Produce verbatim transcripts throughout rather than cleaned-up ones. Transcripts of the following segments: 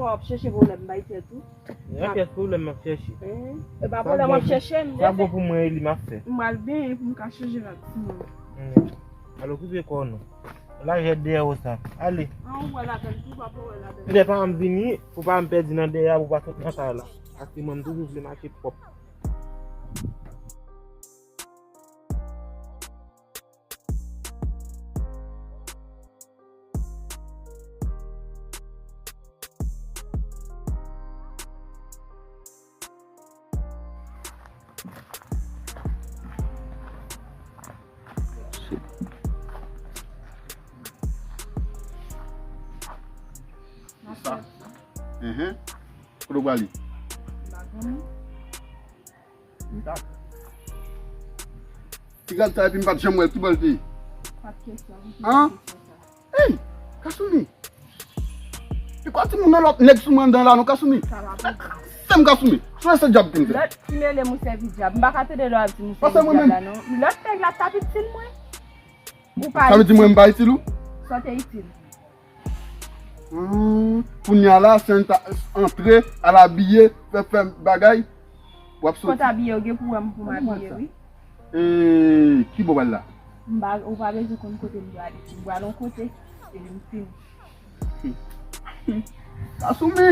W ap chèche pwoblèm bay tèt ou. E pa pyès pwoblèm m ap chèche. E pa pwoblèm w ap chèche, m. Sa bon pou mwen, e li m ap fè. M pral benyen pou m ka chanje rad sou mwen. Alò, koupe kò w non. Lajè dèyè w sa. Ale. An, ou wè ladan l tou, papa, ou wè ladan l. Lè pa m vini, pou pa m pèdi nan dèyè a, pou pa sot nan kay la. Paske mwen, m toujou vle mache pwòp. Sa. Enhen. Kote w prale? Ti gad sa epi m pa t janm wè l, ki bò l te ye? An? Ey! Kasumi! Li kwa timoun nan lòt nèg sou mwen anndan la non, Kasumi. Sa va pou ou. Kraze m, Kasumi. Sou se dyab pou m fè. Lòt ki mele m ou sèvi dyab. M pa ka tande lè w ap di m ou sèvi dyab la non. Lòt nèg la t ap itil mwen. Ou pa itil. Sa vle di mwen m pa itil ou? Sa w te itil. Hmm, kounye a la, se yon ta antre, al abiye, fè, fè bagay. W ap soti. Kot abiye w gen pou wè m pou m abiye, wi. E, ki bò w al la? M pa, ou pa bezwen konn kote m dwe ale. M pral yon kote, epi m fini. Kasumi!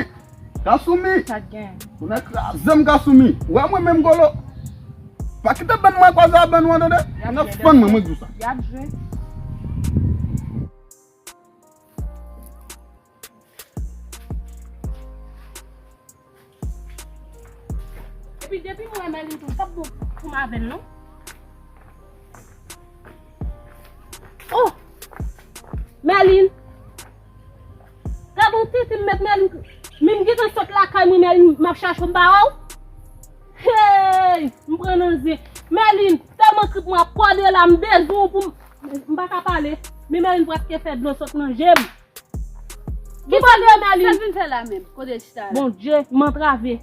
Kasumi! Sa k gen? Ou nan kraze m, Kasumi! Ou wè mwen menm, Golo? Pa kite bann mwen kwaze a bann ou an, tande? N ap fann mwen, mwen k di w sa. Y ap jwe. Epi depi m wè Mèlin tou, l p ap bon pou m avè l non. Oh! Mèlin! Gad on tenten m met Mèlin. Men m gentan sot lakay mwen, Mèlin, m ap chache w, m pa wè w. Hey! M pran nan zen. Mèlin, tèlman trip mwen ap kòde la, m bezwen w pou m, m pa ka pale. Men Mèlin prèske fè dlo sot nan je m. Ki kote Mèlin? Sa l vin fè la menm? Kote l chita la? Bondye, m antrave.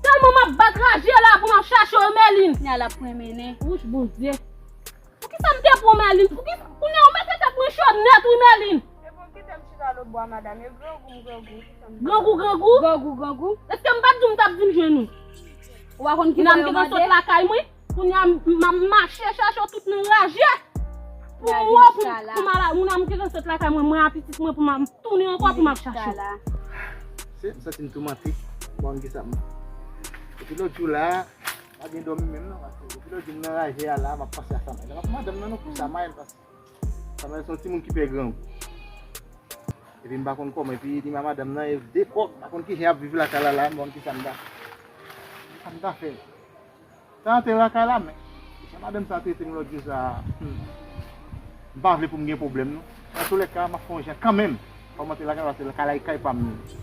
Tèlman m ap bat raje la pou m ap chache w, Mèlin. Kounye a l ap pran mennen. Wouch, Bondye. Poukisa m te pran Mèlin? Pouki, kounye a ou mete tèt mwen cho nèt wi, Mèlin. E bon, kite m chita lòtbò a, madanm. E grangou m grangou. Grangou, grangou? Grangou, grangou. Èske m pa t di w m t ap vin jwenn ou? Ou pa konn ki bò yo mande? Kounye a m gentan sot lakay mwen. Kounye a m, m ap mache chache w tout nan raje. Pou m wè, pou m, pou m al, moun a m gentan sot lakay mwen, mwen a pitit mwen, pou m ap tounen ankò, pou m ap chache w. Se, m santi m toumante. Bon, kisa m. Epi lòt jou la, pa gen dòmi menm non, paske depi lòt jou m nan raje a la, m ap panse a Samayèl. M ap madanm nan non pou Samayèl, paske Samayèl se yon timoun ki pè grangou. Epi m pa konn kòman, epi li menm a madanm nan, e de kòk, m pa konn kijan y ap viv lakay la la, m pa konn kisa m ta, kisa m ta fè. Sa antre lakay la, men jan madanm sa trete m lòt jou sa, hmm, m pa vle pou m gen pwoblèm non. Antoulèka, m ap fè yon jan kanmenm. Fò m antre lakay la, paske lakay la e kay pa m li ye.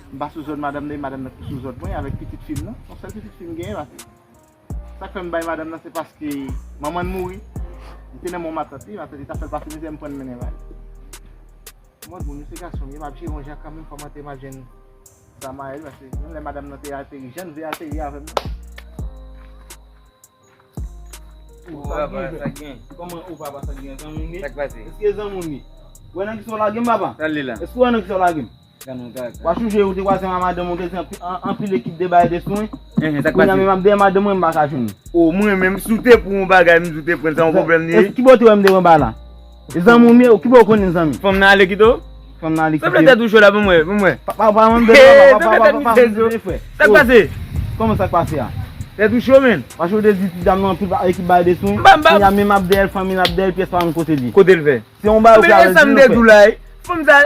M pa sou zòd madanm nan, e madanm nan ki sou zòd mwen avèk pitit fi m nan. Yon sèl pitit fi m genyen, paske sa k fè m bay madanm nan, se paske manman l mouri. Li te nan men yon matant li, matant li t ap fè l pase mizè, m pran l mennen ba li. Mòd moun yo se gason m ye, m ap jere yon jan kanmenm, fò m antre m al jwenn Samayèl, paske menm lè madanm nan te ateri, jan l vle ateri avè m nan. Ou papa, sa gen? Kòman ou papa, sa gen? Zanmi m ye? Sa k pase? Èske zanmi m ye? Ou wè nan kisa w lage m, papa? Sa l ye la? Èske ou wè nan kisa w lage m? Gade yon kaka. W a sonje ou te kwaze m a madanm ou, te di anpi-, an-, anpil ekip de bagay de swen. Enhen, sa k pase? Kounye a menm m ap dèyè madanm mwen, m pa ka jwenn ou. O, mwen menm, si w te pran yon bagay, m di w te pran l, sa yon pwoblèm li ye? Èske ki bò w te wè m te pran bagay la? E zanmi w m ye, ou ki bò w konnen zanmi? Fanm nan ale kite w? Fanm nan ale kite m. Sanble tèt ou cho la pou mwen, pou mwen. Pa, pa, pa, pa, sanble tèt misye cho. Sa k pase? Kòman sa k pase a? Tèt ou cho, menn. Paske ou te di ti dam nan anpil ekip bagay de swen. M pa, m pa. Kounye a menm ap dèyè l, fanmi l ap dèyè l, pyès pa konn kote l ye. Kote l fè? Se yon bagay ou ka di nou fè. Fanm sa,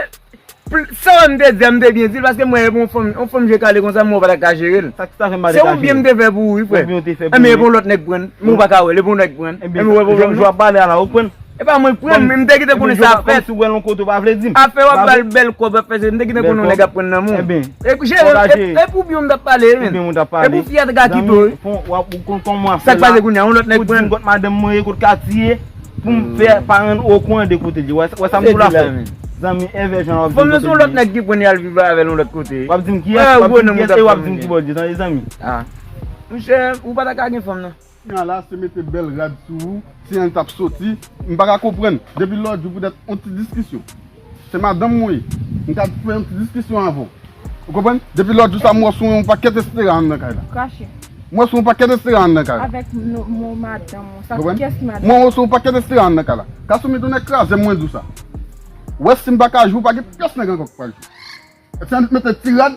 pl-, sa m te di a, m te byen di l, paske m wè yon fanm, yon fanm je kale konsa, m wè w pa ta ka jere l. Sa ki ta fè m pa te ka jere l? Se yon byen m te fè pou ou, wi, frè. Yon byen w te fè pou mwen. Enben, e pou yon lòt nèg pran l. Men w pa ka wè l, e pou yon nèg pran l. Enben, ou wè pwoblèm nan? Jou ap pale a la, ou konprann? E pa mwen k pran l, men m te kite konnen sa ap fèt. Kòmsi w wè l yon kote w pa vle di m. Afè w ap ba l bèl kòb, ap fè se, m te kite konnen yon nèg ap pran nan men w. Enben, e pou jere, e, e pou byen w m t ap pale, men. Pou byen w t ap pale. E pou fi a t ka kite w, wi. Zanmi, fon, w ap, ou konn kòman w ap fè la. Sa k pase kounye a, yon lòt nèg pran l. Pou di m kot madanm mwen ye, kot kati ye. Pou m fè paran okouran de kote l ye. Wè, wè sa m di w la, frè. Zanmi, envè jan w ap di m kote l ye. Fanm nan se yon lòt nèg ki pran l al viv avè l yon lòt kote. W ap di m kiyès, w ap di m kiyès, e w ap di m ki bò l ye, tande, zanmi. Ah. Monchè, ou pa ta ka gen fanm nan. Kounye a la, se mete bèl rad sou ou, si an t ap soti, m pa ka konprann. Depi lòt jou, poutèt yon ti diskisyon. Se madanm mwen ye. M ka fè yon ti diskisyon avè w. Ou konprann? Depi lòt jou sa, m wè w sou yon pakèt estera anndan kay la. Krache. M wè w sou yon pakèt estera anndan kay la. Avèk nou, mon madanm, ou sa, konprann? Kiyès ki madanm? M wè w sou yon pakèt estera anndan kay la. Kasoumi tounen kraze m, mwen di w sa. Wè si m pa ka jwe, pa gen pyès nèg ankò k pral jwe. Epi se annik mete ti rad,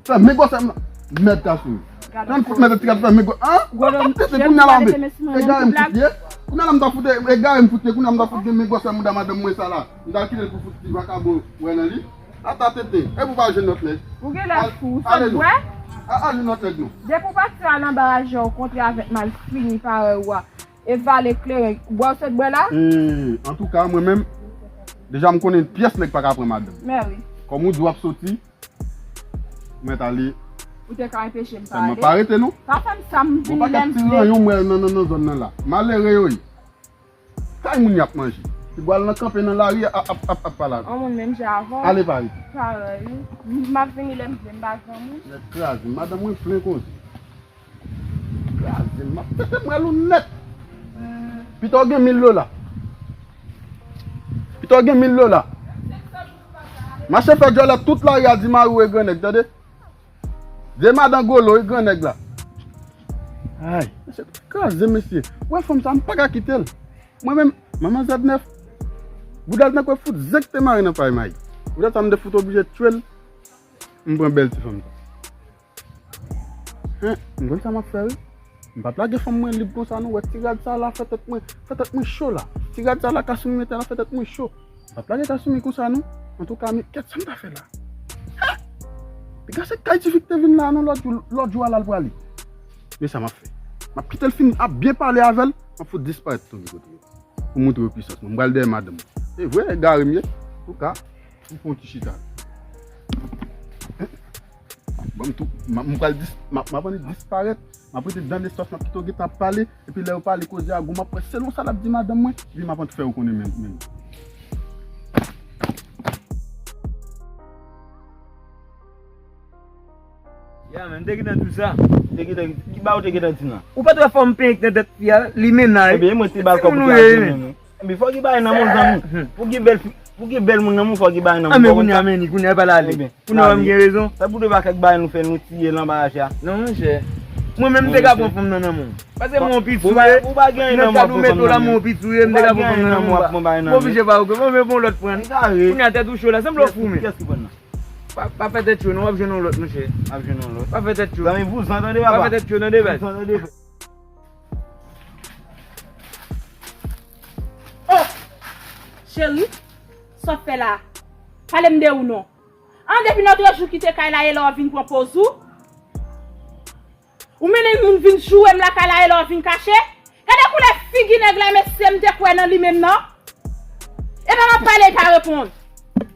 fèmen gwosè m nan. Mèd Kasoumi. Gad. Annik fout mete ti rad, fèmen gwosè. An? Gwo dòm, tete, kounye a la, anbe. Egare m fout ye. Kounye a la, m ta fout, egare m fout ye. Kounye a, m ta fout gen men gwosè mouda madanm mwen sa la. M ta kite l pou fout ti vakabon wè nan li. Ata tete. E pou pa jwenn lòt nèg. Ou genlè fou, ou sot bwè? A, al jwenn lòt nèg non. Depi w pati al anba raje w kontre avèk malfini parèy ou a. E vale kleren, bwè w sot bwè la? E, antouka, mwen menm, deja m konnen pyès nèg pa ka pran madanm. Mè wi. Kòm ou di w ap soti, mwen t ale. Ou te ka anpeche m pale. Sèlman pa rete non. Pa fè m sa, m vini lè m vle. Yon pakèt ti ranyon m wè nan, nan, nan zòn nan la. Malere yo ye. Kay moun y ap manje. Pi bwal nan kanpe nan lari ap, ap, ap, ap pale avè w. Yon moun menm jan avè w. Ale pa rete. Parèy wi. M ap vini lè m vle, m pa granmoun. Nèg kraze m, madanm mwen plen koze. Kraze m, m ap pete mwèl ou nèt. Pita w gen mil dola. Pita w gen mil dola. Mache fè djòlèt tout lari a di mari w e gran nèg, tande? Vye madan golo, e gran nèg la. Ay, mesye kraze, mesye. Ou wè fanm sa, m pa ka kite l. Mwen menm, manman zèt nèf, bouda l tankou fout zen k te mare nan pay mayi. Poutèt sa, m te fout oblije tchwe l. M pran bèl ti fanm sa. Hen, m konn sa m ap fè, wi. M p ap lage fanm mwen lib konsa, non. Wè ti rad sa la, fè tèt mwen, fè tèt mwen cho la. Ti rad sa la, Kasoumi mete la, fè tèt mwen cho. M p ap lage Kasoumi konsa, non. Antouka, men kèt sa m ta fè la. Piga se kay tifi ki te vin la, non, lòt jou, lòt jou a la l prale. Men sa m ap fè. M ap kite l fin ap byen pale avè l, m ap fout disparèt tounen kote yo. Pou montre yo pisans mwen. M pral dèyè madanm mwen. E vre, egare m ye. Antouka, m fè yon ti chita. Ban m tou, m, m pral dis, m, m ap annik disparèt. M ap rete dan nespas, m ap kite w gentan ap pale. Epi lè yo pale koze a gou, m ap wè selon sa l ap di madanm mwen, epi m ap annik fè yo konnen men, men. Ya, men m te gentan di w sa. M te gentan, ki ba ou te gentan di nan? Ou pa t wè fòm penyen ki nan tèt fi a, li mennaj. Ebyen, mwen te ba l kòb pou kraze men nou. Ebyen, fò gen bagay nan men w, zanmi. Pou gen bèl fi, pou gen bèl moun nan men w, fò gen bagay nan men w. Anben kounye a, men ni, kounye a, pale ale. Kounye a, m gen rezon. Sa pou de pa kèk bagay nou fè, nou tiye l anba raje a. Non, monchè. Mwen menm, m te ka pran fanm nan nan men w. Paske mwen yon piti sou ye. Ou pa gen anyen nan men w pou pran fanm nan men w. Mwen sa nou mete w la, mwen yon piti sou ye, m te ka pran fanm nan nan men w. Ou pa gen anyen nan men w ap pran bagay nan men w. Mwen oblije ba ou, mwen menm yon lòt pran. Ou kounye a tèt ou cho la, sanble w fou, men. Kiyès ki pran nan? Pa, pa fè tèt cho, non, w ap jwenn yon lòt, monchè. W ap jwenn yon lòt. Pa fè tèt cho. Zanmi, vouzan, tande, papa. Pa fè tèt cho, tande, baz. Vouzan, tande. Oh! Cheri, sa w ap fè la? Pale m de ou non. An, depi lòt jou w kite kay la, e la w vin pran poz ou. Ou mennen moun vin joure m lakay la, e la w vin kache. Gade koulè figi nèg la, mesye, m te kwè nan li menm non. Epa m ap pale, li pa reponn.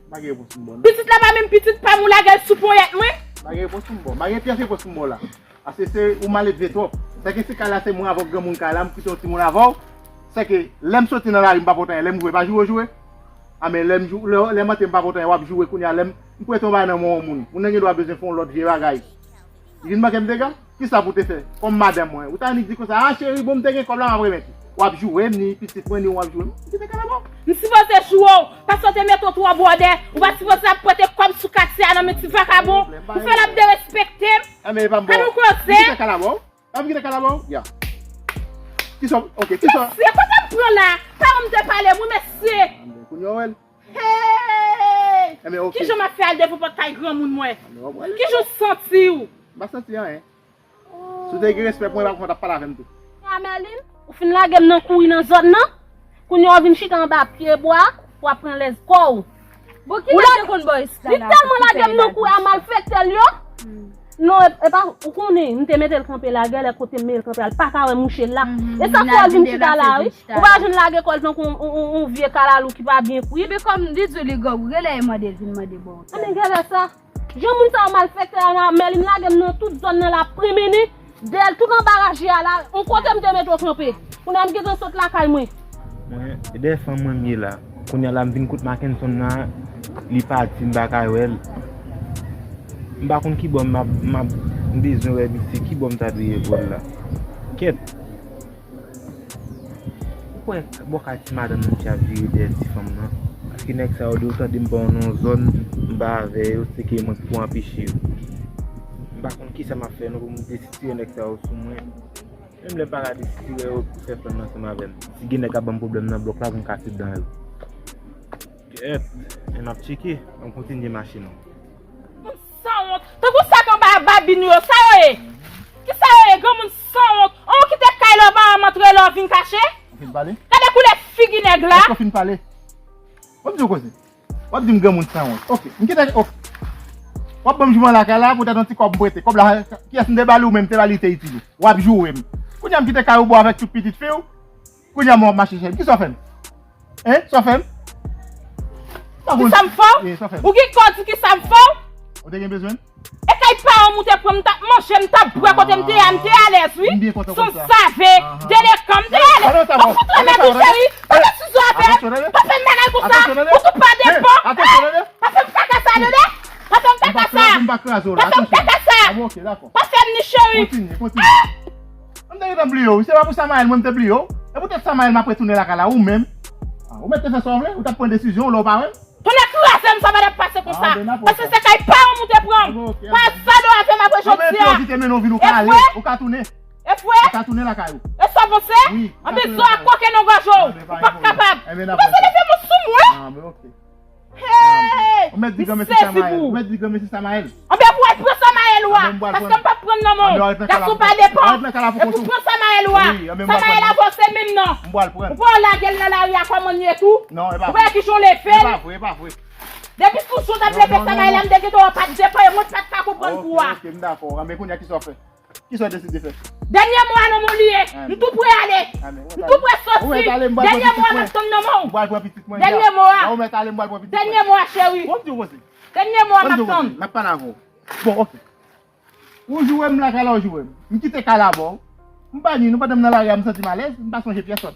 Pa gen repons pou m ba w non. Pitit la pa menm pitit pa m, ou lage l sou ponyèt mwen. Pa gen repons pou m ba w. Pa gen pyès repons pou m ba w la. Paske se ou maledve twòp. Sèke si kay la se mwen avè w granmoun kay la, m kite yon timoun avè w. Sèke lè m soti nan lari, m pa pote anyen. Lè m joure, pa joure w joure. A men lè m jou, lè, lè m antre, m pa pote anyen, w ap joure kounye a lè m, m prete yon bagay nan men yon moun. Moun nan gen dwa bezwen fè yon lòt vye bagay. Li vin manke m dega? Kisa pou te fè? Kòm madanm mwen. Ou ta annik di konsa, a cheri, bon, m te gen kòb la, m ap remèt ou. W ap joure m, ni pitit mwen, ni w ap joure m. M kite kalabò. M sipoze joure w, paske w te mete w twò bwòdè. Ou pa t sipoze ap pote kòb sou katye a nan men ti vakabon. Ou fè l ap derespekte m. A men e pa m ba w. An nou koze. M kite kalabò. An m kite kalabò. Ya. Kisa, ok, kisa. Mesye, kote m pran la? Paran m te pale m, wi, mesye. Kounye a w wè l. Hey! Enben, ok. Kijan m ap fè al devan pòt kay granmoun mwen? Enben, w ap wè l. Kijan w santi w? M pa santi anyen. Si w te gen respè pou mwen, pa konn ap pale avè m tou. A Merlin, ou fin lage m nan kouri nan zòn nan. Kounye a w vin chita anba pye bwa, w ap pran lèz kò w. Bon, ki nèg te konn bò isit la? Li tèlman lage m nan kouri a malfektè l yo. Non, e, e pa, ou konnen, m te mete l kanpe la, genlè kote m mete l kanpe a, l pa ka wè mouche l la. E sa fè w vin chita la, wi. Ou pa jwenn lage kò l tankou yon, yon, yon, yon vye kalalou ki pa byen kwit. Epi kòm li di w li grangou, genlè e mande l vin mande bò w. Anben, genlè sa. Jan moun sa yo malfektè a, Merlin lage m nan tout zòn nan la, Primini, dèyè l, tout anba raje a la, yon kote m te mete w kanpe. Kounye a m gentan sot lakay mwen. Mwen, e dèyè fanm mwen m ye la. Kounye a la, m vin kot Mackenson nan, li pati, m pa ka wè l. M pa konn ki bò m ap, m ap, m bezwen wè misye, ki bò m ta dwe ye pou l la. Kèt. Ou kwè bò kay ti madanm nan ki ap vire dèyè ti fanm nan? Paske nèg sa yo, de yo tande m pa nan yon zòn, m pa avè yo, se ke mwen ki pou anpeche yo. M pa konn kisa m ap fè non pou m desitire nèg sa yo sou mwen. Menm lè m pa ka desitire yo pou fè flann ansanm avè m. Si gen nèg k ap ban m pwoblèm nan blòk la, pou m kase dan yo. Kèt, men m ap tcheke, m ap kontinye mache non. Sanwont. Tankou sa k anba babin yo, sa yo ye? Kisa yo ye, granmoun sanwont? An, ou kite kay la, ou pa antre la, ou vin kache? Ou fin pale? Gade koulè figi nèg la. Èske w fin pale? W ap di w koze. W ap di m granmoun sanwont. Oke, m kite, oke. W ap ban m jouman lakay la, poutèt yon ti kòb m prete. Kòb la, kiyès m te ba li ou menm, m te ba li, te itil ou. W ap joure m. Kounye a m kite kay ou ba w avèk tout pitit fi w. Kounye a mwen w ap mache chèn. Kisa w fè m? Hein? Sa w fè m? Kisa m fè w? Wi, sa w fè m. Ou gen kò di kisa m fè w? Ou te gen bezwen? E kay paran m ou te pran m, m t ap manje, m t ap bwè kote m te ye a, m te alèz wi. M byen kontan konsa. Sou save, delekan, m te alèz. Ou fout renmen tou cheri. Pa fè sizo avè m. Pa fè m bagay konsa. Ou tou pa depan. Pa fè m kaka sa, tande. Pa fè m kaka sa. Pa fè m kaka sa. Pa fè m ni cheri. Kontinye, kontinye. M te gentan bliye w. Se pa pou Samaèl mwen m te bliye w. E poutèt Samaèl m ap retounen lakay la, ou menm. Ah, ou mèt te fè sa w vle, ou t ap pran desizyon w lè w pa wè m. Tonnè kraze m, sa pa t ap pase konsa. Paske se kay paran m ou te pran m. Pa sa do avè m apre jodi a. E vre? Ou ka tounen. E vre? Ou ka tounen lakay ou. E sa w panse? Anben zò a koke nan gòj ou. Ou p ap kapab. Ou panse li fè mwen sou mwen? Hey! Ou mèt di granmesi Samaèl. Ou mèt di granmesi Samaèl. Anben pou al pran Samaèl ou a. Paske m p ap pran nan men w. Gason pa depan. E pou pran Samaèl ou a. Samaèl avè w se menm nan. Ou pa wè w lage l nan lari a kòman l ye tou? Ou pa wè kijan w leve l? Depi sou jou w t ap leve Samaèl la, m te gentan wè w pa t depan e mwen m pa t ka konprann kou a. Oke, m dakò. Anben kounye a kisa w fè? Kisa w deside fè? Dènye mo a nan men w li ye. M tou pre ale. M tou pre soti. Dènye mo a m ap tann nan men w. Dènye mo a. Dènye mo a cheri. Dènye mo a m ap tann. M ap pale avè w. Bon, oke. Ou joure m lakay la, ou joure m. M kite kay la ba w. M pa ni nou, pandan m nan lari a, m santi m alèz, m pa sonje pyès lòt.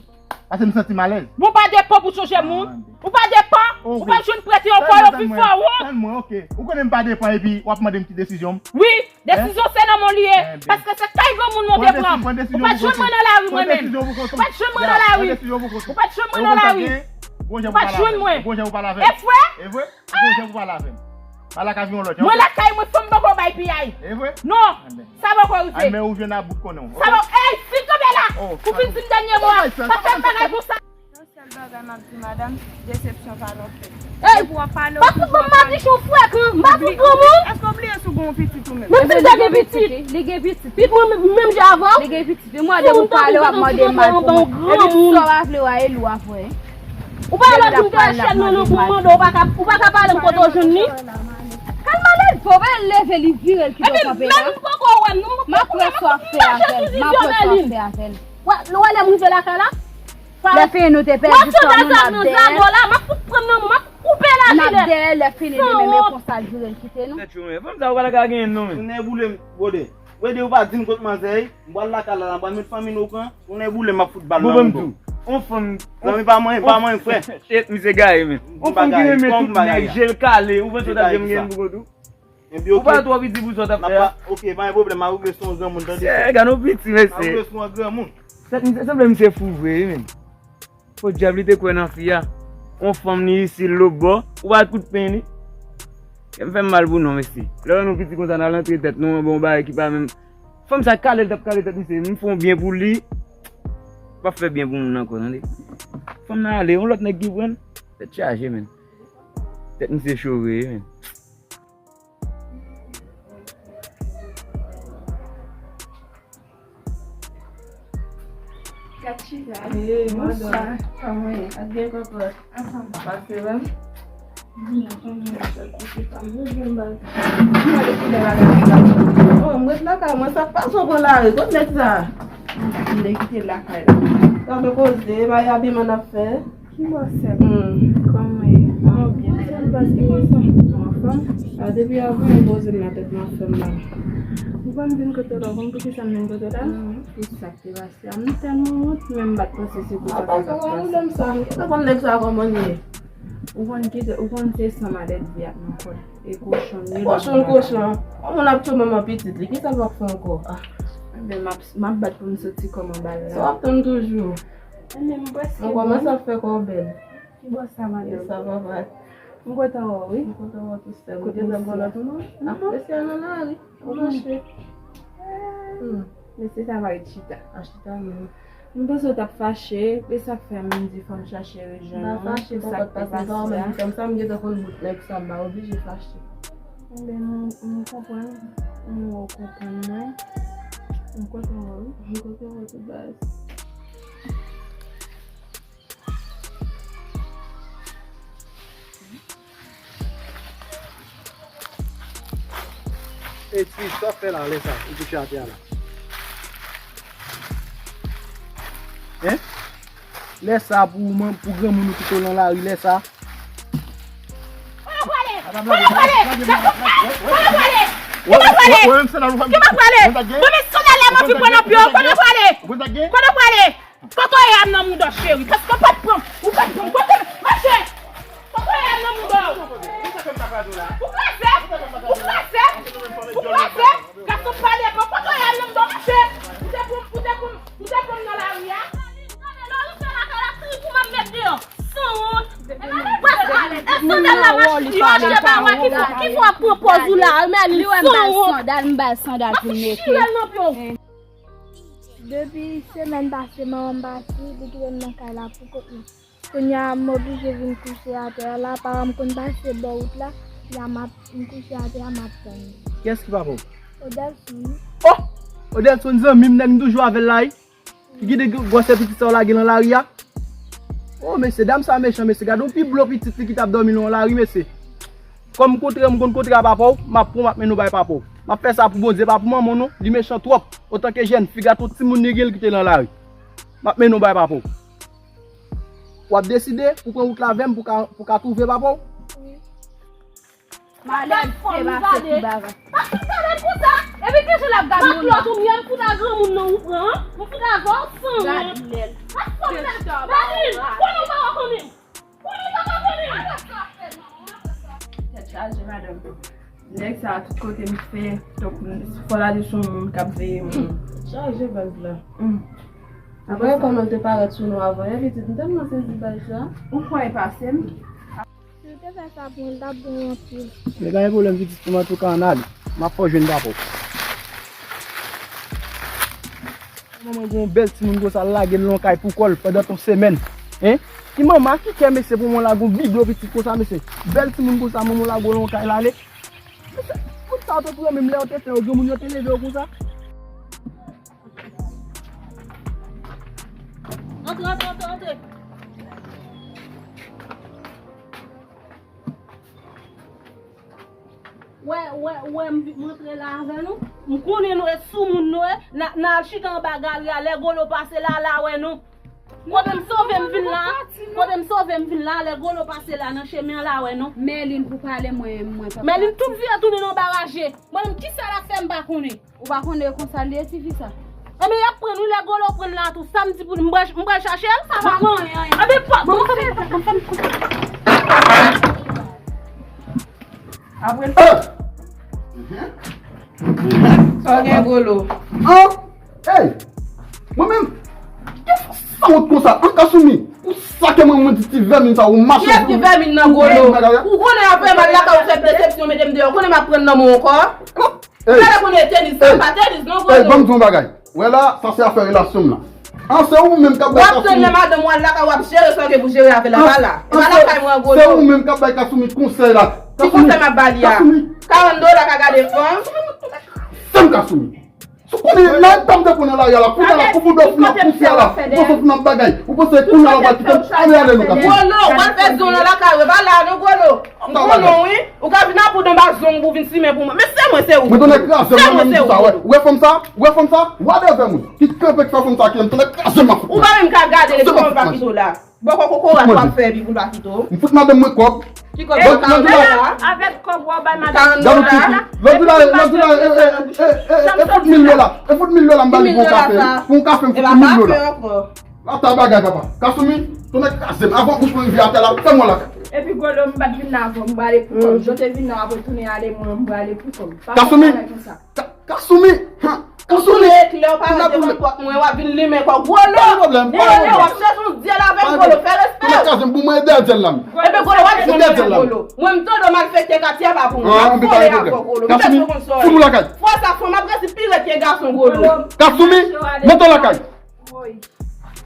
Paske m santi m alèz. Ou pa depan pou sonje moun. Ou pa depan. Ou pa jwenn prete ankò, yo vin fè w wont. Tann mwen, oke. Ou konnen m pa depan epi w ap mande m ki desizyon m. Wi, desizyon se nan men w li ye. Paske se kay granmoun mwen te pran. Ou pa t jwenn mwen nan lari mwen menm. Ou pa t jwenn mwen nan lari. Ou pa t jwenn mwen nan lari. Ou pa t jwenn mwen. E vre? Ou gon jan pou pale avè m. Pa lakay yon lòt. Mwen lakay mwen, fanm poko bay piyay. E vre? Non. Sa poko rive. Ay, men ou jwenn a bout konnen w. Sa poko, ey, fin kanpe la. Ou fin di m dènye mo a. Pa fè m bagay konsa. Yon sèl bagay m ap di madanm, desepsyon pa nan fèt. Ey, pa fout ban m madichon frekan, m pa fout granmoun. Èske w bliye si w gen yon pitit ou menm? Mwen di m te gen pitit. Li gen pitit. Pitit mwen menm jan avè w. Li gen pitit. Li mande pou pale, w ap mande mal pou mwen. Epi sa w pa vle, w a Elou ap wè. Ou pa wè lòt jou m te chèn nan non pou m mande w, ou pa ka, ou pa ka pale m kote w jwenn li. Kalm ale, fò pa leve li vire l kite w kanpe la. Epi menm poko wè m non. M ap wè sa w ap fè avè l. M ap wè sa w ap fè avè l. Wè, lè w wè lè m rive lakay la. Lè fini nou te pèdi tan nou, n ap dèyè. M ap fout pran nan, m ap koupe lajilèt. N ap dèyè, lè fini li menm e konsa l vire l kite nou. Tèt cho, men fanm sa yo pa ta ka genyen non, men. Tounen boule m, brother. Brother, ou pa di m kot manzè ye. M pral lakay la, m pral met fanmi nou okouran. Tounen boule m ap fout bal nan moun. Bon, ban m di w. On fanm. Zanmi pa manyen, pa manyen, frè. Shit, misye gaye, men. On fanm ki renmen tout nèg, je l kale, ou panse w t ap janm gen pou kont ou? Ou pa twò piti pou sa w t ap fè a. Ok, pa gen pwoblèm, m a regle sou yon granmoun, tande. Sè, gade yon piti, mesye. M a regle sou yon granmoun. Tèt misye sanble misye fou vre, wi, men. Podyab li te kwè nan fi a. On fanm ni isi l lòtbò, ou pa kout pen li. Kè m fè m mal pou non, mesye. Lè w wè nou piti konsa, n al antre tèt nou anba yon bagay ki pa menm. Fanm sa kale l t ap kale tèt misye, m fè yon byen pou li. P ap fè byen pou moun ankò, tande. Fanm nan ale, yon lòt nèg ki pran l. Tèt chaje, men. Tèt misye cho vre, men. Hey, bonswa. Kòman w ye? Ap byen, kòkòt? Anfòm. Pase, menm? Byen, kòman w ye? Mwen gen bal. Mwen gen bal. Oh, mwen ret lakay mwen, sa k pase w pran lari? Kot nèg sa? Mwen kite lakay la. Sa fè koze, bay abiman n ap fè. Ki bò sèl? Hmm. Kòman w ye? Mwen byen. Sèl baz ki konsa. Anfòm? A, depi avan, mwen poze m nan tèt nan fè m mal. Ou konn vin kote w la, ou konn poukisa m vin kote w la? Hmm. Ki sa k te pase a? M tèlman wont, men m pa t panse se konsa sa t ap pase. Ou konn nèg sa kòman l ye? Ou konn kite, ou konn se san malèt di ak nan kò l. E kochon, li kochon, kochon. Yon moun ap tchwe manman pitit li, kisa l p ap fè ankò? Ah. Enben, m ap, m ap bat pou m soti kòm anba l la. Sa w ap tann toujou? Enben, m prèske bon. Mwen kòmanse ap fè kò w bèl. Kibò sa, madanm? Sa va, va. M kontan wè w, wi. M kontan wè w tou, sè m. Kote mesye a? Ap mesye a nan lari. Ap mache. Hmm. Mesye sa va ret chita. Ap chita menm. M panse w t ap fache, e sa k fè m di fò m chache rejwenn ou. M pa fache, konpòt, paske m pa wè menm fanm sa, m gentan konn bout nèg sa, m pa oblije fache. Enben, m, m konprann. M wè w konprann mwen. M kontan wè w, wi. M kontan wè w tou, baz. Ey, ti, sa w ap fè la, lè sa, ou kouche atè a la? Hein? Lè sa pou ou, pou granmoun ou kite w nan lari, lè sa? Kote w prale? Kote w prale? Kote w prale? Kote w prale? Kote w prale? Bon, men sandal la, m anvi pran nan pye w. Kote w prale? Kote w prale? Kote w ye a m nan mouda w, cheri? Paske w pa t pran, ou pa t pran. Kote, mache! Kote w ye a m nan mouda w? Ou kraze! Ou kraze! Ou kraze! Gason pale, bon, kote w ye a m nan mouda w, mache! Ou te pou, ou te pou, ou te pou m nan lari a? Gade, lè w rive lakay la, tripou m ap met deyò. Sanwont! E sandal la, mache, ki fè w ap pran pòz ou la, Merlin? Sanwont! Sandal, m ba l sandal pou l mete. Chire l nan pye w. Depi semèn pase, manman m pati, li kite m nan kay la pou kont mwen. Kounye a, m oblije vin kouche atè a la. Paran m konn pase bò wout la, la m ap, m kouche atè a, m ap tann li. Kiyès ki papa w? Odelson. Oh! Odelson, zanmi m, nèg m toujou avè l la, wi. Ki kite gwosè pitit sa w lage nan lari a. Oh, mesye, dam sa mechan, mesye. Gade yon pi blo pitit li ki t ap dòmi nan lari, mesye. Kòm kontre, m konn kontre a papa w, m ap pran w, m ap mennen w bay papa w. M ap fè sa pou Bondye, pa pou manman w non. Li mechan twòp. Otanke jèn fi, gade yon timoun li gen, l kite l nan lari. M ap mennen w bay papa w. W ap deside pou pran wout la avè m pou ka, pou ka twouve papa w? Wi. Malè, se pa se ti bagay. Pa fout gade l konsa. Epi ki jan l ap gade moun nan? Maklòt ou menm, fout a granmoun nan ou pran, an? Ou fout a zò san. Gade lè l. Pa fout gade. Gade l. Konnen w pa wè konnen. Tèt chaje, madanm. Nèg sa a, tout kote m fè, fò l ale sou moun k ap veye moun. Chaje baz la. Apre kòman l te parèt sou nou avan, e pitit, m tèlman sezi baz la. Ou kwè e pase m? Si w te fè sa pou mwen, l t ap bon anpil. Men pa gen pwoblèm, pitit, pou m antouka ann ale. M ap fè w jwenn papa w. Manman gen yon bèl timoun konsa, l lage l nan kay pou kò l pandan yon semèn. Hein? Ki manman, ki kè mesye pou manman lage yon bidon pitit konsa, mesye? Bèl timoun konsa, manman lage w nan kay l ale. Mesye, moun sa yo te pou yo menm lè yo te fè yo, granmoun yo te leve yo konsa. Antre, antre, antre, antre. Wè, wè, wè, m, m antre la avè nou. M konnen nou e soumoun nou ye. N a, n a al chita anba galri a, lè Golo pase la, la wè nou. Kote m sove m vin la, kote m sove m vin la, lè Golo pase la nan chemen an, la wè nou. Merlin pou pale mwen, mwen pa. Merlin tout vire tounen nan baraje. Mwen menm, kisa l ap fè m pa konnen. Ou pa konnen konsa l ye, tifi sa? Enben, y ap pran nou lè Golo pran la tou. Sa m di pou nou, m pral, m pral chache l. Sa pa mwen, anyen. Enben, pa, bon, fè m, fè m, fè m. Apre l. Sa w gen, Golo? An? Hey! Mwen menm? Ki fò sa wont konsa? An, Kasumi, pou sa ke mwen, mwen di ti vèmin sa, ou mache. Kiyès ki vèmin nan, Golo? Ou konnen apre m al lakay ou fè desepsyon, mete m deyò. Ou konnen m ap pran nan men w ankò? Gade konnen tenis, sa pa tenis non, Golo. Ey, ban m di w yon bagay. Wè la, sa se afè relasyon m nan. An, se ou menm k ap bay Kasumi. W ap tann lè madanm ou al lakay, w ap jere sa w gen pou jere avè l, pa la. E pa lakay mwen, Golo. Se ou menm k ap bay Kasumi konsèy la. Ki konsèy m ap ba li a? Karant dola ka gade fanm. Sèm Kasumi. Si w konnen nan eta m te pran nan lari a la, kounye a la, pou bouda w fin ap pouse a la, ou panse w fin ap bagay, ou panse kounye a la w pral kite m ale, ale nou Kasumi. Golo, w al fè zon nan lakay ou, e pa la non, Golo. M konnen w, wi. Ou ka vin ap ou anba zong pou vin simen pou mwen. Men se mwen, se ou. Mwen tonnè kraze, mwen menm di sa, wè. Ou wè fanm sa? Ou wè fanm sa? Wade avè mwen. Ki kanpe k fè fanm sa ki m tonnè kraze m ap fout. Ou pa menm ka gade l, kòman w pa kite w la? Bòkò kokorat w ap fè epi pou l pa kite w. M fout madanm mwen kòb. Ki kòb sa? Avèk kòb w ap bay madanm mwen la. Lòt jou la, lòt jou la, e, e, e, e, e, e, e fout mil dola. E fout mil dola m ba li pou yon kafe, wi. Pou yon kafe, m fout li mil dola. Ata bagay, papa. Kasumi, tonnè kraze m. Avan bouch mwen rive atè la, fè mwen lakay. Epi Golo, m pa t vin la avè w, m prale pou kòb. Jan w te vin la, w ap retounen ale, mwen, m prale pou kòb. Pa fè bagay konsa. Kasumi! Kasumi! Kasumi! Ou toulède lè w parèt devan pòt mwen, w ap vin limen kò w. Golo! Pa gen pwoblèm, pa gen pwoblèm. Golo, w ap chèche yon dyèl avè m, Golo, fè respè. Mwen kraze m pou mwen e dèyè dyèl la m. Ebyen, Golo, w ap jwenn mwen, Golo. Mwen, m tande w malfekte katye a pa pou mwen. M ap vole avè w, Golo. M pèske konn sa w ye. Fwa sa fò, m ap resi pi rèd ke gason, Golo. Kasumi, mete w lakay.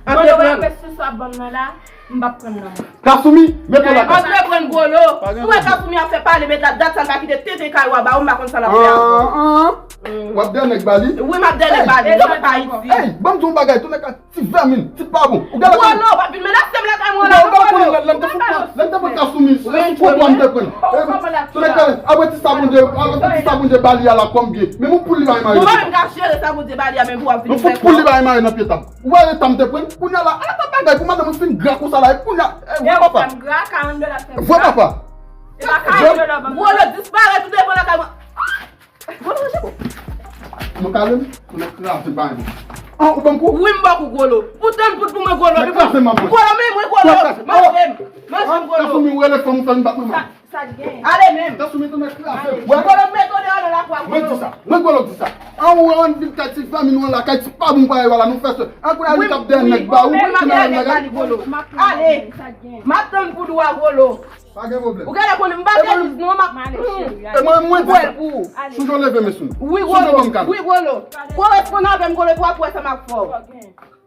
Golo, wè apre sou sa w ap ban m nan la, m p ap pran nan. Kasumi, mete w lakay. Antreprann, Golo. Ou wè Kasumi ap fè pale, men dat, dat sa l pa kite tenten kay ou a ba ou, m pa konn sa l ap fè avè w. W ap dèyè nèg ba li? Wi, m ap dèyè nèg ba li. Ey, ban m di w yon bagay, tou nèg la ti vèmin, ti pa bon. Ou gade Golo, w ap vin menase m lakay mwen la, non, Golo. Lè m te fout pran, lè m te pran Kasumi, se sou konpwa m te pran. Tou nèg la, apre ti sa Bondye, apre ti sa Bondye ba li a la kòm byen. Men yon poul li pa mare. Bon, mwen menm ka jere sa Bondye ba li a, men pou w ap vin fè kò. Yon fout poul li pa mare nan pye ta. Ou wè eta m te pran? Kounye a la, ala ta bagay pou madanm mwen fin gra konsa la, e kounye a, e, vre papa. Vre papa. Golo, disparèt ou devan lakay mwen. Golo, ranje kou. Mwen kale m, mwen kraze bay mwen. An, ou ban m kou? Wi, m ba w kou, Golo. Ou tann poud pou mwen, Golo. Mwen kraze m ap manje. Golo, men mwen, Golo. Manje m. Manje m, Golo. Kasumi, ou rele fanm ou fè m bat mwen mal. Sa, sa t gen? Ale menm. Kasumi, tou mwen kraze. Golo, m met ou deyò nan lakou a, Golo. Mwen di sa. Mwen, Golo, di sa. An, ou wè, ann vin kay ti fanmi nou an la, kay ti pa bon parèy ou a la, nou fè se. An, kounye a li t ap dèyè nèg ba ou, kounye a l ap dèyè nèg ba li, Golo. Ale. M ap tann poud ou a, Golo. Pa gen pwoblèm. Ou genlè konnen m pa te di non, m ap. E mwen, mwen di sa. Sou jan w leve men sou m. Wi, Golo. Wi, Golo. Koresponn avè m, Golo, pou w ap wè sa m ap fè w.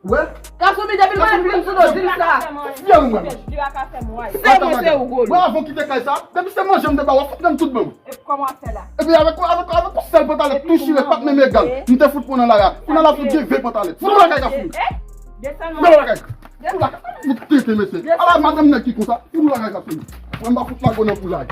Wè? Kasumi, depi l mwen vin sou do, di m sa. Fyèl ou mwen. Se mwen, se ou, Golo. Mwen, avan w kite kay sa, depi se manje m te ba w, w ap fout nan m tout bon. Epi avèk, avèk, avèk yon sèl pantalèt tou chire, pa t menm egal. M te fout pran nan lari a. Kounye a la fout gen ven pantalèt. Fout ou lakay, Kasumi. Fout ou lakay. Fout ou lakay. Fout tete, mesye. Ala madanm nèg ki konsa. Fout ou lakay, Kasumi. Mwen, m pa fout lago nan poulay.